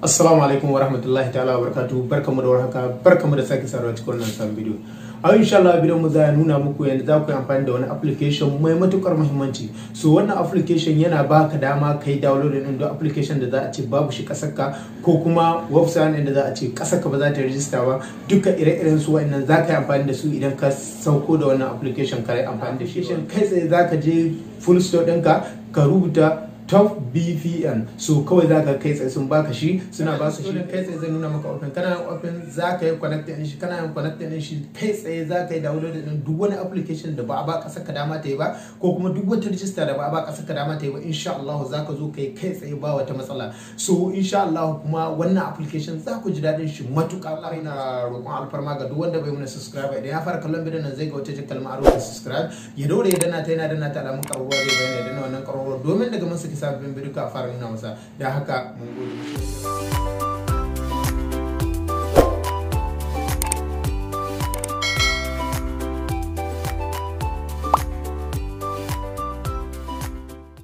Assalamu alaikum wa rahmatullahi ta'ala wa barakatuhu. Barkamu da warhaka, barkamu da sake saduwa cikin wannan sabon bidiyo. A yau insha Allah bidiyon mu za ya nuna muku yadda za ku yi amfani da wani application mai matukar muhimmanci. So wannan application yana baka dama kai download din duk application da za a ce babu shi kasar ka, ko kuma website din da za a ce kasar ka ba za ta register ba. Duka ire-iren su wa'annan za ka yi amfani da su idan ka sauko da wannan application ka yi amfani da shi. Kai tsaye za ka je full store ɗinka ka rubuta Top VPN. So kawai za ka kai tsaye sun baka shi, suna ba su shi kai tsaye zai nuna maka open. Kana yin open za ka yi connect din shi, kana yin connect din shi kai tsaye za ka yi download din duk wani application da ba a ba kasar ka dama ta yi ba, ko kuma duk wata register da ba a ba kasar ka dama ta yi ba. Insha Allah za ka zo kai kai tsaye ba wata matsala. So insha Allah kuma wannan application za ku ji daɗin shi matuƙa. Allah ina roƙon alfarma ga duk wanda bai muna subscribe, idan ya fara kallon bidiyon nan zai ga wata kalma a rubuta subscribe, ya daure ya danna ta, yana danna ta alamun ƙararrawa zai bayyana, ya danna wannan ƙararrawa domin daga mun saki sabbin bidiyo a fara nuna masa. Da haka mun gode.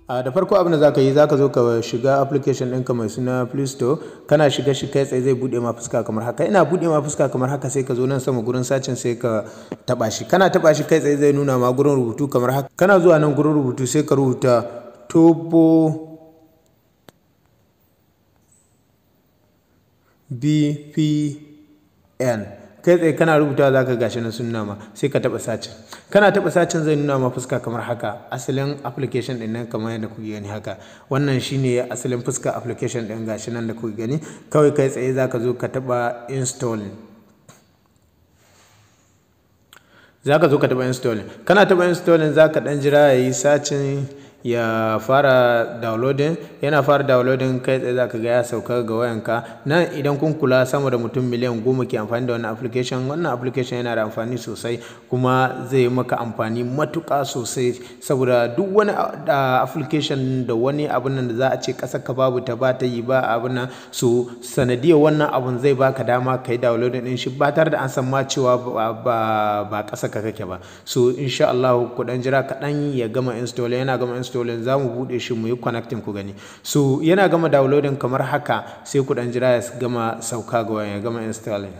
Da farko abin da zaka yi, zaka zo ka shiga application ɗinka mai suna Play Store. Kana shiga shi kai tsaye zai buɗe ma fuska kamar haka. Ina buɗe ma fuska kamar haka, sai ka zo nan sama gurin sacin sai ka taɓa shi. Kana taɓa shi kai tsaye zai nuna ma gurin rubutu kamar haka. Kana zuwa nan gurin rubutu sai ka rubuta Turbo VPN. Kai tsaye kana rubutawa zaka gashi nan sun nuna ma, sai ka taba sacin. Kana taba sacin zai nuna ma fuska kamar haka, asalin application din nan kamar yadda kuke gani haka. Wannan shine asalin fuska application din, gashi nan da kuke gani. Kawai kai tsaye zaka zo ka taba installing. Zaka zo ka taba installing. Kana taba installing zaka dan jira yayi sacin ya fara downloading. Yana fara downloading kai tsaye zaka ga ya sauka ga wayanka. Nan idan kun kula, sama da mutum miliyan 10 ke amfani da wannan application. Wannan application yana da amfani sosai kuma zai yi maka amfani matuƙa sosai, saboda duk wani application da wani abun nan da za a ce ƙasar ka babu ta, ba ta yi ba abun nan. So sanadiyar wannan abun zai baka dama ka yi downloading din shi ba tare da an san ma cewa ba ƙasar ka kake ba. So insha Allah ku dan jira kaɗan ya gama install. Yana gama installing za mu buɗe shi mu yi connecting ku gani. So yana gama downloading kamar haka, sai ku dan jira ya gama sauka ga wayan, ya gama installing.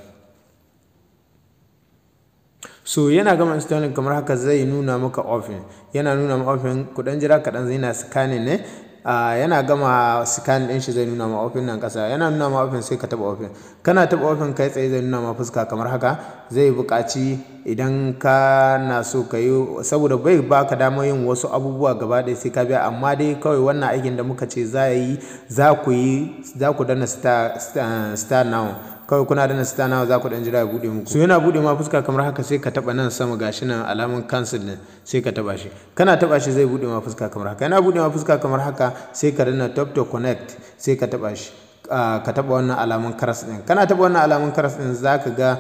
So yana gama installing kamar haka zai nuna maka open. Yana nuna maka open, ku dan jira kaɗan, zai na scanning ne. Yana gama scan din shi zai nuna ma open nan kasa. Yana nuna ma open, sai ka taba open. Kana taba open kai tsaye zai nuna ma fuska kamar haka. Zai buƙaci idan ka na so ka yi, saboda bai baka damar yin wasu abubuwa gaba ɗaya sai ka biya. Amma dai kawai wannan aikin da muka ce za yi, za ku yi, za ku danna star star now. Kawai kuna danna star now za ku dan jira ya bude muku. So yana bude ma fuska kamar haka, sai ka taba nan sama, gashi nan alamun cancel din, sai ka taba shi. Kana taba shi zai bude ma fuska kamar haka. Yana bude ma fuska kamar haka, sai ka danna tap to connect, sai ka taba shi. Ka taba wannan alamun karas din. Kana taba wannan alamun karas din zaka ga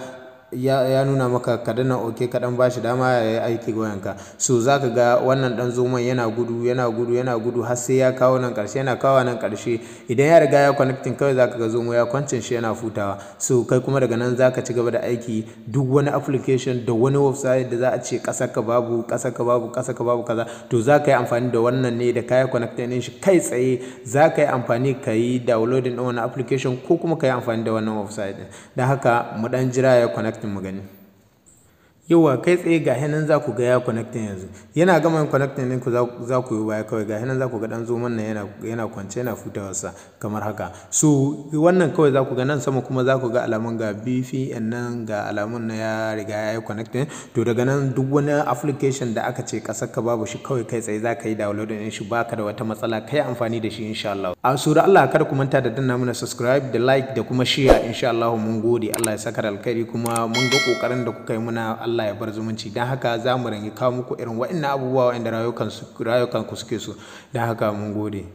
ya nuna maka ka danna OK, ka dan bashi dama ya yi aiki ga wayanka. So zaka ga wannan dan zoman yana gudu, yana gudu, yana gudu har sai ya kawo nan karshe. Yana kawo nan karshe, idan ya riga ya connecting, kawai zaka ga zomo ya kwancin shi yana futawa. So kai kuma daga nan zaka ci gaba da aiki. Duk wani application da wani website da za a ce kasar ka babu, kasar ka babu, kasar ka babu kaza, to zaka yi amfani da wannan ne. Da kayi connecting din shi kai tsaye zaka yi amfani ka yi downloading din wannan application ko kuma ka yi amfani da wannan website din. Don haka mu dan jira ya connecting mu gani. Yauwa, kai tsaye ga nan za ku ga ya connecting yanzu. Yana gama yin connecting ɗin ku, za ku yi baya. Kawai ga nan za ku ga dan zoman nan yana kwance yana futawarsa kamar haka. So wannan kawai za ku ga nan sama kuma za ku ga alamun ga VPN nan, ga alamun na ya riga ya yi connecting. To daga nan duk wani application da aka ce kasar ka babu shi, kawai kai tsaye za ka yi downloading din shi, baka da wata matsala, kai amfani da shi insha Allah. A so da Allah kada ku manta da danna mana subscribe da like da kuma share insha Allah. Mun gode, Allah ya saka da alkhairi, kuma mun ga kokarin da kuka yi muna, Allah ya bar zumunci. Don haka za mu ringa kawo muku irin waɗannan abubuwa waɗanda rayukan ku suke so. Don haka mun gode.